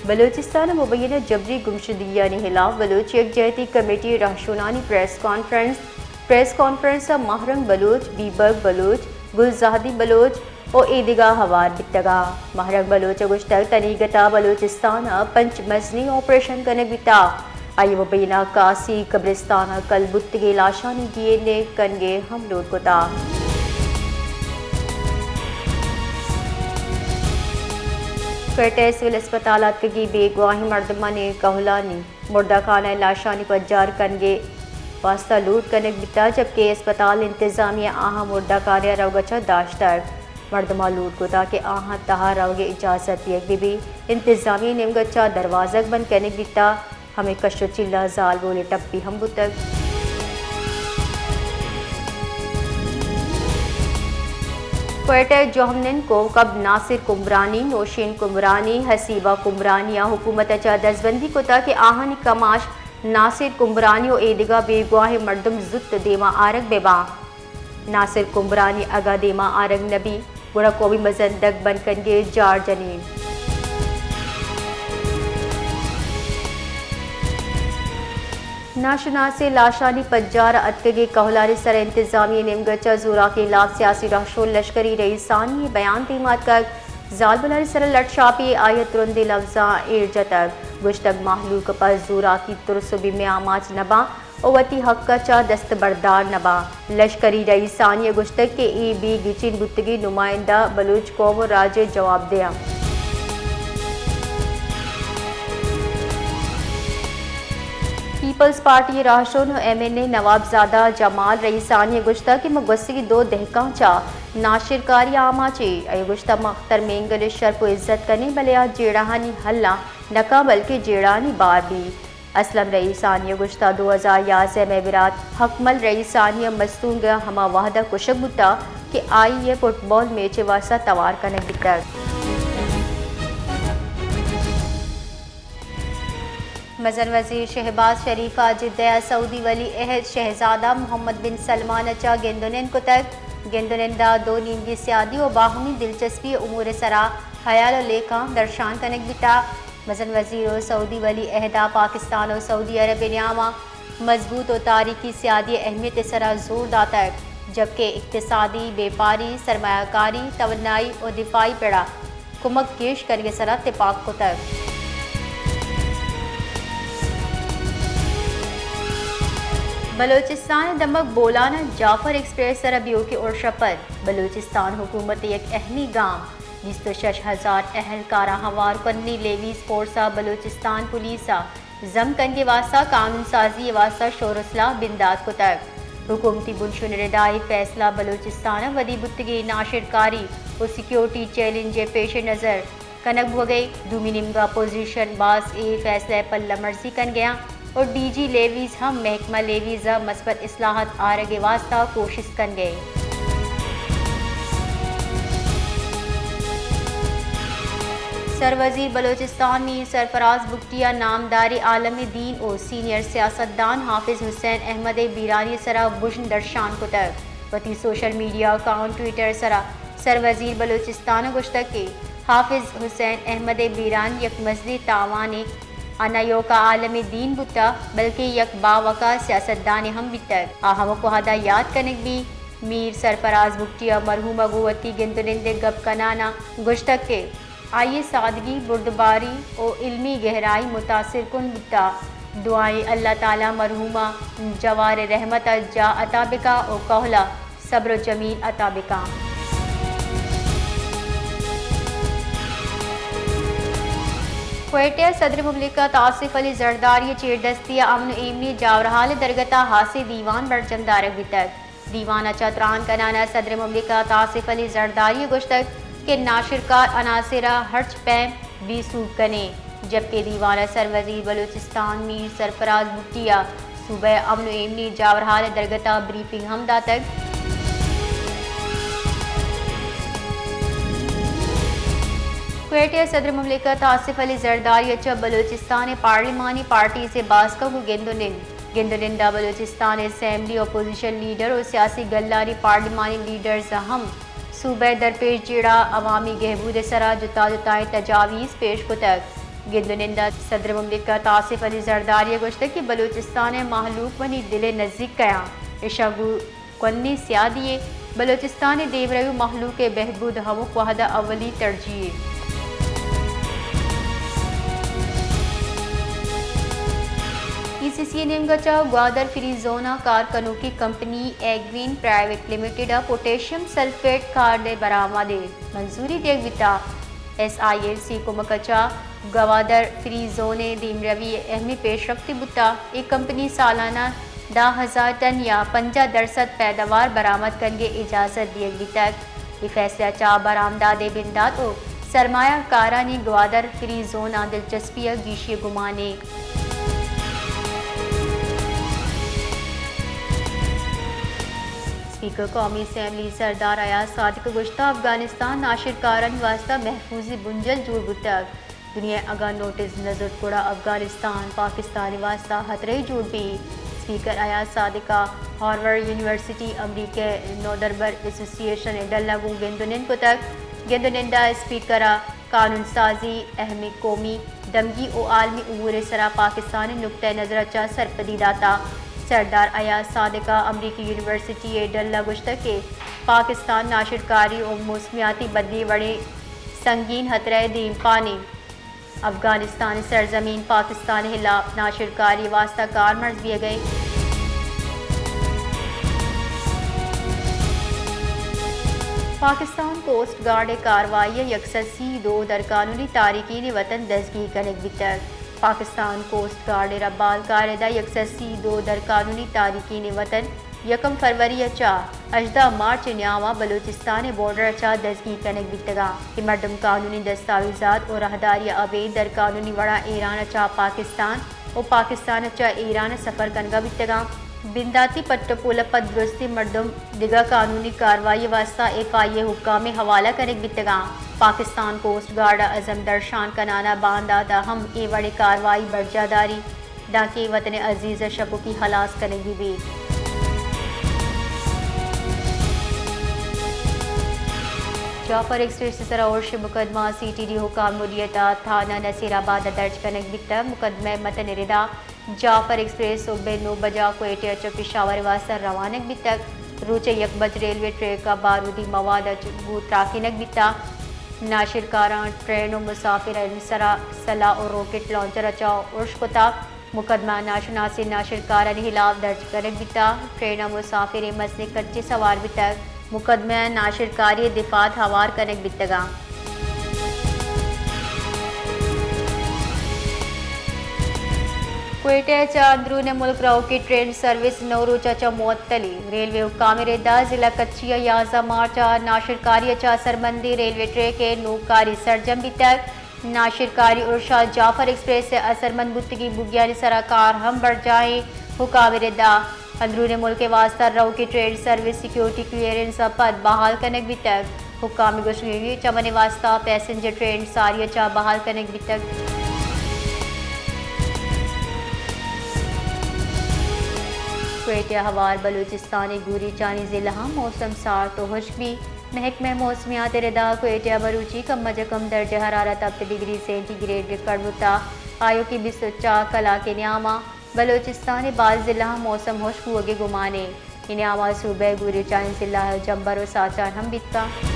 بلوچستان ء مبینہ جبری گمشدگیانی ہلاف بلوچ یکجہتی کمیٹی ء رہشونانی پریس کانفرنس۔ پریس کانفرنس ء ماہ رنگ بلوچ، بیبرگ بلوچ، گلزہدی بلوچ و ایدگہ ہوار بیتگ ء ماہ رنگ بلوچ ء گوشتگ، تنیگت ء بلوچستان ء پنچ مزنیں آپریشن کنگ بیتگ۔ آئی ء مبینہ کاسی قبرستان ء کل بوتگیں لاشانی ڈی این اے کنگ ء ہم لوٹ کتگ۔ کوئٹہ ء سول ہسپتال ء اتکگیں بیگواہیں مردمانی کہولانی مردہ کانہ ء لاشانی پجار کنگ ء واستہ لوٹ کنگ بیتگ، جبکہ ہسپتال انتظامیہ آہاں مردہ کانہ ء روگ ء چہ داشتگ۔ مردماں لوٹ کتگ کہ آہاں تہا روگ ء اجازت دیگ بہ بیت۔ انتظامیہ ء نیمگ ء چہ دروازگ بند کنگ بیتگ۔ ہمے کش ء چیل ء زالبول ء ٹپی ہم بوتگ۔ کوئٹہ ء جہمنند کوکب ناصر کمبرانی، نوشین کمبرانی، حسیبہ کمبرانی ء حکومت ء چہ دزبندی کتگ کہ آہانی کماش ناصر کمبرانی و ایدگہ بیگواہیں مردم زوت دیما آرگ بہ باں۔ ناصر کمبرانی اگاں دیما آرگ نہ بیت، گڑا قومی مزن دگ بند کنگے جار جنیں۔ ناشناسیں لاشانی پجار ء اتکگیں کہولانی سر ء انتظامی ء نیمگ ء چہ زوراکیں لاپ سیاسی رہشون لشکری رئیسانی ء بیان دیما اتکگ۔ زالبولانی سر ء لٹ شاپی ء آئی ء ترندیں لبزاں ایر جتگ۔ گوشتگ، مہلوک پہ زوراکی ترس و بیم ء آماچ نہ باں و وتی حق ء چہ دست بردار نہ باں۔ لشکری رئیسانی ء گوشتگ کہ اے بے گچین بوتگیں نمائندہ بلوچ قوم و راج ء جواب دیاں۔ پیپلز پارٹی ء راہشون و ایم این اے نواب زادہ جمال رئیسانی ء گوشتگ کہ ما گوستگیں دو دہکاں چہ ناشرکاری آماچ ایں۔ آئی ء گوشتگ، ما اختر مینگل ء شرپ و عزت کنیں، بلے آ جیڑہانی حل ء نہ کن بلکیں جیڑہانی بار بیت۔ اسلم رئیسانی ء گوشتگ، دو ہزار یازدہ ء مئے برات حقمل رئیسانی ء مستونگ ء ہما وہد ء کشگ بوتگ کہ آئی ء فٹبال میچ ء واستہ توار کنگ بیتگ۔ مزن وزیر شہباز شریف ء جدہ ء سعودی ولی عہد شہزادہ محمد بن سلمان ء چہ گند ء نند کتگ۔ گند ء نند ء دو نیمگی سیادی و باہمی دلچسپی امور ء سرا ہیال و لیکہاں درشان کنگ بیتگ۔ مزن وزیر و سعودی ولی عہد ء پاکستان و سعودی عرب ء نیام ء مضبوط و تاریخی سیادی ء اہمیت ء سرا زور داتگ، جبکہ اقتصادی، بیپاری، سرمایہ کاری، توانائی و دفاعی پڑ ء کمک گیش کنگ ء سرا تپاک کتگ۔ بلوچستان ء دمگ بولان ء جعفر ایکسپریس ء سرا بیوکیں ارش ء پد بلوچستان حکومت ء یک اہمی گام۔ بیست و شش ہزار اہلکاراں ہوار کننی لیویز فورس ء بلوچستان پولیس ء ضم کنگ ء واستہ قانون سازی ء واستہ شور و سلاہ بندات کتگ۔ حکومتی بنشون ء ردا اے فیصلہ بلوچستان ء ودی بوتگیں ناشرکاری و سیکیورٹی چیلنج ء پیش نظر کنگ بوگ ء۔ دومی نیمگ ء اپوزیشن باز اے فیصلہ ء پلہ مرزی کنگ ء انت۔ و ڈی جی لیویز ہم محکمہ لیویز ء مثبت اصلاحات آرگ ء واستہ کوشست کنگ ء انت۔ سروزیر بلوچستان میر سرفراز بگٹی ء نامداریں عالم دین و سینئر سیاستدان حافظ حسین احمد ء بیرانی ء سرا بژن درشان کتگ۔ وتی سوشل میڈیا اکاؤنٹ ٹویٹر ء سرا سروزیر بلوچستان ء گوشتگ کہ حافظ حسین احمد ء بیران یک مزنیں تاوانے ء نہ ایوک ء عالم دین بوتہ، بلکیں یک باوک ء سیاستدانے ہم بیتگ۔ آ ہمک وہد ء یات کنگ بیت۔ میر سرفراز بگٹی ء مرحوم ء گوں وتی گند ء نند ء گپ کنان ء گوشتگ کہ آئی ء سادگی، بردباری و علمی گہرائی متاثر کن بوتہ۔ دعائیں اللہ تعالی مرحوم ء جوار رحمت ء جاہ عطا بکا و کہل ء صبر و جمیل عطا بکاں۔ کوئٹہ ء صدر مملکت آصف علی زرداری ء چیردستی ء امن و ایمنی جاورحال ء درگت ء ہاسیں دیوان برجم دارگ بیتگ۔ دیوان ء چہ تران کنان ء صدر مملکت آصف علی زرداری ء گوشتگ کہ ناشرکار عناصر ء ہرچ پیم بے سوب کنیں، جبکہ دیوان ء سروزیر بلوچستان میر سرفراز بگٹی ء صوبہ ء امن و ایمنی جاورحال ء درگت ء بریفنگ ہم داتگ۔ کوئٹہ ء صدر مملکت آصف علی زرداری ء چہ بلوچستان ء پارلیمانی پارٹیز ء باسک ء گوں گند و نند۔ گند و نند ء بلوچستان اسمبلی اپوزیشن لیڈر و سیاسی گلانی پارلیمانی لیڈرز ء ہم صوبہ ء درپیش جیڑہ عوامی گہبود ء سرا جتا جتائیں تجاویز پیش کتگ۔ گند ءُ نند ءَ صدر مملکت آصف علی زرداری ءَ گوشتگ کہ بلوچستان ءِ مہلوک منی دل ءِ نزیک ءَ اَنت، ایشاں گوں کوھنیں سیادی یے، بلوچستان ءِ دیمروی ءُ مہلوک ءِ بہبود ءِ ہمک وہد ءَ اولی ترجیح یے۔ ای سی سی ءِ نیمگ ءَ چہ گوادر فری زون ءَ کار کنوکیں کمپنی ایگوین پرائیویٹ لمیٹڈ ءَ پوٹیشیم سلفیٹ کارڈ ءِ برآمد ءِ منظوری دیگ بیتگ۔ ایس آئی ایل سی ءِ کمک ءَ چہ گوادر فری زون ءِ دیمروی ءَ اہمیں پیشرفتے بوتگ۔ اے کمپنی ءَ سالانہ دہ ہزار ٹن یا پنجاہ درسد پیداوار برآمد کنگ ءِ اجازت دیگ بیتگ۔ اے فیصلہ ءَ چہ برآمدات ءِ بندات ءُ سرمایہ کارانی گوادر فری زون ءَ دلچسپی ءِ گیشی ءِ گمان اِنت۔ اسپیکر قومی اسمبلی سردار ایاز صادق ءَ گوشتگ، افغانستان ناشرکارانی واستہ محفوظیں بنجل جوڑ بوتگ۔ دنیا ءَ اگاں نوٹس نہ زرت گڑا افغانستان پاکستان ءِ واستہ خطرہ ئے جوڑ بیت۔ اسپیکر ایاز صادق ءَ ہارورڈ یونیورسٹی، امریکہ ءِ نودربر ایسوسی ایشن ءِ ڈل ءَ گوں گند ءُ نند کتگ۔ گند ءُ نند ءَ اسپیکر ءَ قانون سازی، اہمیں قومی، دمگی ءُ عالمی امور ءِ سرا پاکستان ءِ نقطہ نظر ءَ چہ سرپدی داتگ۔ سردار ایاز صادق ءَ امریکی یونیورسٹی ءِ ڈل ءَ گوشتگ کہ پاکستان ناشرکاری ءُ موسمیاتی بدلی وڑیں سنگین خطرہ ءِ دیمپان اِنت۔ افغانستان ءِ سرزمین پاکستان ءِ ہلاپ ناشرکاری ءِ واستہ کارمرز بیگ ءَ اِنت۔ پاکستان کوسٹ گارڈ ءِ کاروائی ءَ یک سد سی ءُ دو درقانونی تارکین وطن دزگیر کنگ بیتگ۔ پاکستان کوسٹ گارڈ ءِ ربالکار ءِ داں یک سد سی ءُ دو درقانونی تارکین وطن یکم فروری ءَ چہ ہژدہ مارچ ءِ نیام ءَ بلوچستان ءِ بارڈر ءَ چہ دزگیر کنگ بیتگ اَنت۔ اے مردم قانونی دستاویزات ءُ راہداری ءَ ابید درقانونی وڑ ءَ ایران ءَ چہ پاکستان ءُ پاکستان ءَ چہ ایران ءَ سفر کنگ ءَ بیتگ اَنت۔ بنداتی پٹ ءُ پول ءَ پد درستیں مردم دگہ قانونی کاروائی ءِ واستہ ایف آئی اے ءِ حکام ءِ حوالہ کنگ بیتگ اَنت۔ پاکستان کوسٹ گارڈ ءَ عزم درشان کنان ءَ باندات ءَ ہم اے وڑیں کاروائی برجاہ داریت، دانکہ وطن عزیز ءِ شکوکی ہلاس کنگ بہ بیت۔ جعفر ایکسپریس ءِ سرا ارش ءِ مقدمہ، سی ٹی ڈی حکام مدیریت ءَ تھانہ نصیر آباد ءَ درج کنگ بیتگ۔ مقدمہ ءِ متن ءِ ردا جعفر ایکسپریس صبح ءِ نو بجا کوئٹہ ءَ چہ پشاور ءِ واستہ روانگ بیتگ۔ روچ ءِ یک بج ریلوے ٹریک ءَ بارودی مواد ءَ چ-، گوں تراکینگ بیتگ۔ ناشرکاراں ٹرین ءُ مسافرانی سرا سلاح ءُ راکٹ لانچر ءَ چہ ارش کتگ۔ مقدمہ ناشناسیں ناشرکارانی ہلاپ درج کنگ بیتگ۔ ٹرین ءِ مسافریں مزنیں کچے سوار بیتگ۔ مقدمہ ناشرکاری ءِ دفات ہوار کنگ بیتگ اَنت۔ کوئٹہ ءَ چہ اندرون ملک روکیں ٹرین سروس نو روچ ءَ چہ معطلی۔ ریلوے حکام ءِ ردا ضلع کچی ءَ یازدہ مارچ ءَ ناشرکاری ءَ چہ اثرمندیں ریلوے ٹریک ءِ نوکاری سرجم بیتگ۔ ناشرکاری ارش ءَ جعفر ایکسپریس ءِ اثرمند بوتگیں بوگیانی سرا کار ہم برجاہ اِنت۔ حکام ءِ ردا اندرون ملک ءِ واستہ روکیں ٹرین سروس سیکورٹی کلیئرنس ءَ پد بحال کنگ بیتگ۔ حکام ءِ گوشگ اِنت کہ چمن ءِ واستہ پیسنجر ٹرین ساری ءَ چہ بحال کنگ بیتگ۔ کوئٹہ ءَ ہوار بلوچستان ءِ گوریچانی ضلعاں موسم سارت ءُ ہشک بیت۔ محکمہ موسمیات ءِ ردا کوئٹہ ءَ مروچی کم از کم درجہ حرارت Hapta degree centi grade record بوتگ۔ آیوکیں بیست ءُ چار کلاک ءِ نیام ءَ بلوچستان ءِ باز ضلعاں موسم ہشک بوگ ءِ گمان اِنت۔ اے نیام ءَ صوبہ ءِ گوریچانی ضلع جمبر ءُ ساچان ہم بیتگ اَنت۔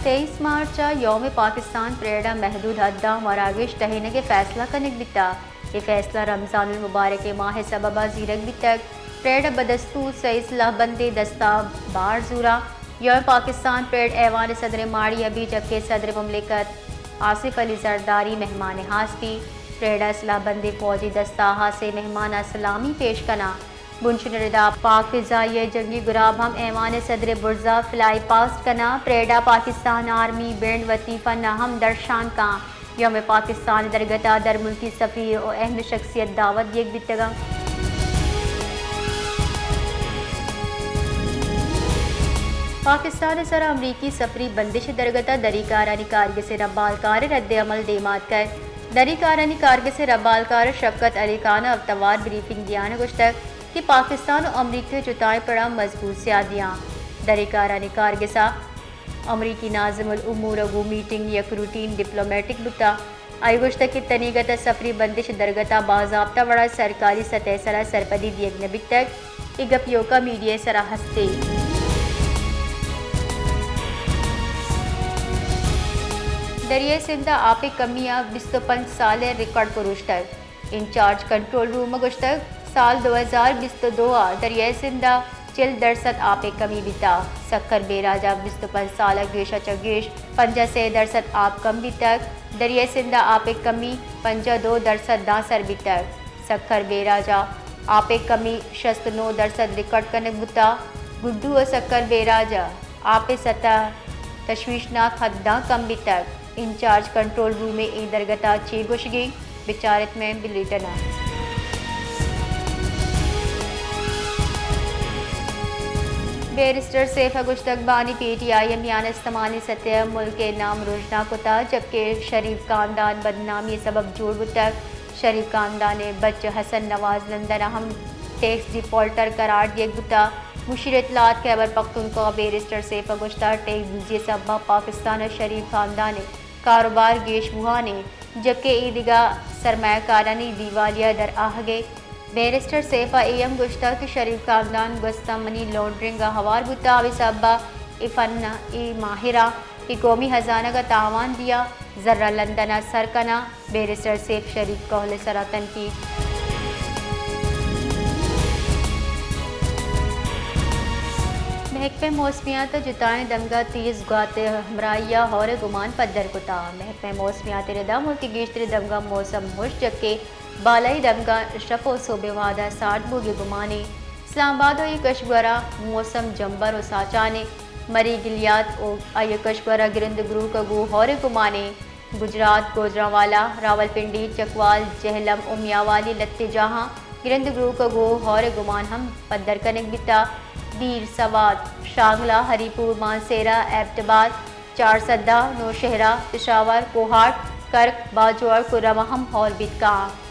تئیس مارچ ءَ یوم پاکستان پریڈ ءَ محدود حداں مراگش ٹہینگ ءِ فیصلہ کنگ بیتگ۔ اے فیصلہ رمضان المبارک ءِ ماہ ءِ سبب ءَ زیرگ بیتگ۔ پریڈ ءَ بدستور سئے سلاہ بندیں دستہ بار زوراں۔ یوم پاکستان پریڈ ایوان ءِ صدر ءِ ماڑی ءَ بیت، جبکہ صدر مملکت آصف علی زرداری مہمان خاص بیت۔ پریڈ ءَ سلاہ بندیں فوجی دستہ خاصیں مہمان ءَ سلامی پیش کناں۔ بنشون ءِ ردا پاک فضائیہ ءِ جنگی گراب ہم ایوان ءِ صدر ءِ برزا فلائی پاسٹ کناں۔ پریڈ ءَ پاکستان آرمی بینڈ وتی فن ءَ ہم درشان کاں۔ یوم پاکستان ءِ درگت ءَ درملکی سفیر ءُ اہم شخصیت دعوت دیگ بیتگ اَنت۔ پاکستان ءِ سرا امریکی سفری بندش ءِ درگت ءَ دری کارانی کارگس ءِ ربالکار ءِ رد عمل دیما اتکگ۔ دری کارانی کارگس ءِ ربالکار شفقت علی خان ءَ ہفتہ وار بریفنگ دیان ءَ گوشتگ کہ پاکستان ءُ امریکہ جتائیں پڑاں مضبوط سیادیاں۔ دری کارانی کارگس ءَ امریکی ناظم الامور ءَ گوں میٹنگ یک روٹین ڈپلومیٹک بوتگ۔ آئی ءَ گوشتگ کہ تنیگت ءَ سفری بندش درگت ءَ باضابطہ وڑ ءَ سرکاری سطح ءِ سرا سرپدی دیگ نہ بیتگ۔ اے گپ ایوک ءَ میڈیا ءِ سرا ہست اِنت۔ دریائے سندھ ءَ آپ ءِ کمی ءَ بیست ءُ پنچ سال ءِ ریکارڈ پروشتگ۔ انچارج کنٹرول روم ءَ گوشتگ، سال دو ہزار بیست ءُ دو ءَ دریائے سندھ ءَ چل درسد آپ ءِ کمی بیتگ۔ سکھر بیراج ءَ بیست ءُ پنچ سال ءَ گیش ءَ چہ گیش پنجاہ ءُ سے درسد آپ کم بیتگ۔ دریائے سندھ ءَ آپ ءِ کمی پنجاہ ءُ دو درسد داں سر بیتگ۔ سکھر بیراج ءَ آپ ءِ کمی شست ءُ نو درسد ریکارڈ کنگ بوتگ۔ گڈو ءُ سکھر بیراج ءَ آپ ءِ سطح تشویشناک حد داں کم بیتگ۔ انچارج کنٹرول روم ءِ اے درگت ءَ چے گوشگ اِنت، بچار ات مئے بلیٹن ءَ۔ بیرسٹر سیف ءَ گوشتگ، بانی پی ٹی آئی ءَ میان استمانی سطح ءَ ملک ءِ نام رژنا کتگ، جبکہ شریف خاندان بدنامی ءِ سبب جوڑ بوتگ۔ شریف خاندان ءِ بچ حسن نواز لندن ءَ ہم ٹیکس ڈیفالٹر قرار دیگ بوتگ۔ مشیر اطلاعات خیبر پختونخوا بیرسٹر سیف ءَ گوشتگ، ٹیکس دزی ءِ سبب ءَ پاکستان ءَ شریف خاندان ءِ کاروبار گیش بوھان اِنت، جبکہ اے دگہ سرمایہ کارانی دیوالیہ در آہگ اِنت۔ بیرسٹر سیف ءَ اے ہم گوشتگ کہ شریف خاندان گوستاں منی لانڈرنگ ءَ ہوار بوتگ، ہمے سبب ءَ اے فن ءَ اے ماہراں اے قومی ہزانگ ءَ تاوان دیگ ءَ زر ءَ لندن ءَ سر کناں۔ بیرسٹر سیف شریف قول ءِ سرا تنقید۔ محکمہ موسمیات ءَ جتائیں دمگ ءَ تیز گوات ءِ ہمراہی ءَ ہور ءِ گمان پدر کتگ۔ محکمہ موسمیات ءِ ردا ملک ءِ گیشتریں دمگاں موسم ہشک، جبکہ بالائی دمگاں شپ ءُ سہب ءِ وہد ءَ سارت بوگ ءِ گمان اِنت۔ اسلام آباد ءُ آئی ءِ کشگورا موسم جمبر ءُ ساچان اِنت۔ مری گلیات ءُ آئی ءِ کشگورا گرند گروک ءَ گوں ہور ءِ گمان اِنت۔ گجرات، گوجرانوالہ، راولپنڈی، چکوال، جہلم ءُ میاوالی لہتے جاہاں گرند گروک ءَ گوں ہور ءِ گمان ہم پدر کنگ بیتگ۔ دیر، سوات، شانگلہ، ہری پور، مانسہرہ، ایبٹ آباد، چارسدہ، نوشہرہ، پشاور، کوہاٹ، کرک، باجوڑ، کرم ءَ ہم ہور بیت کنت۔